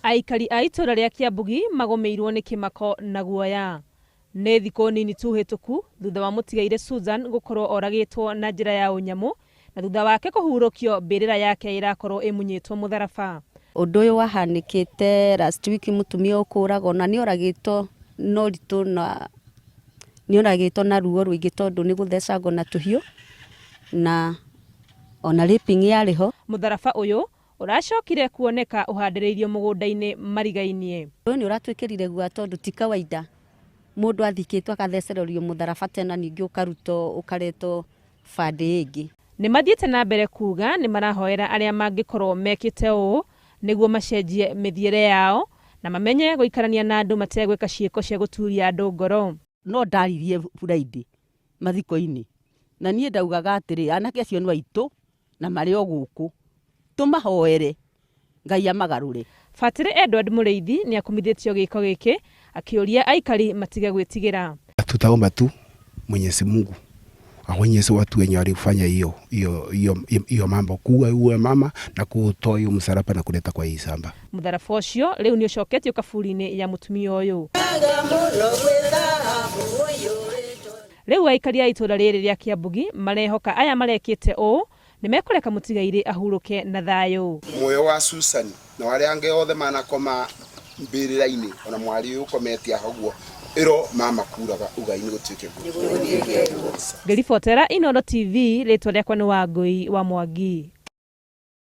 Aikari a itũra rĩa Kĩambugi magũmĩirwo nĩ kĩmako na guoya. Nĩ thikũ nini tu hĩtũku thutha wa mũtigairĩ Susan gũkorwo oragĩtwo na njĩra ya ũnyamũ na thutha wake kũhurũkio mbĩrĩra yake ĩrakorwo ĩmunyĩtwo mũtharaba. Ũndũ ũyũ wahanĩkĩte last week mũtumia ũyũ kũragwo na nĩ oragĩtwo na ũritũ na nĩ oragĩtwo na ruo rũingĩ tondũ nĩ gũthecangwo na tũhiũ na ona raping yarĩ ho. Mũtharaba ũyũ ũracokire kuoneka ũhandĩrĩirio mũgũnda-inĩ marigainie. Ũndũ ũyũ nĩ ũratwĩkĩrire guoya tondũ ti kawaida mũndũ athikĩtwo akathecererio mũtharaba tena ningĩ ũkarutwo ũkaretwo bandĩ ĩngĩ. Nĩ mathiĩte na mbere kuuga nĩ marahoera arĩa mangĩkorwo mekĩte ũũ nĩguo macenjie mĩthiĩre yao na mamenye gũikarania na andũ mategwĩka ciĩko cia gũturia andũ ngoro. No ndaririe Friday mathiko-inĩ na niĩ ndaugaga atĩrĩ, anake acio nĩ aitũ na marĩ o gũkũ, tũmahoere Ngai amagarũre. Batĩrĩ Edward Mũrĩithi nĩ akumithĩtio gĩko gĩkĩ akĩũria aikari matige gwĩtigĩra. Tutaomba tu Mwenyezi Mungu aonyeshe watu wenye walifanya hiyo hiyo hiyo hiyo mambo kuua huyo mama na kutoa hiyo msalaba na kuleta kwa hii shamba. Mũtharaba ũcio rĩu nĩ ũcoketio kaburi-inĩ ya mũtumia ũyũ. Rĩu aikari a itũra rĩrĩ rĩa Kĩambugi marehoka aya marekĩte ũũ nĩ mekũreka mũtigairĩ ahurũke na thayũ. Muoyo wa Susan na arĩa angĩ othe manakoma mbĩrĩra-inĩ ona mwarĩ ũyũ ũkomete haha ũguo ĩro mamakuraga ugai nĩ gũtuĩke guo. Ngĩribotera Inooro TV rĩtwa rĩakwa nĩ Wangũi wa Mwangi.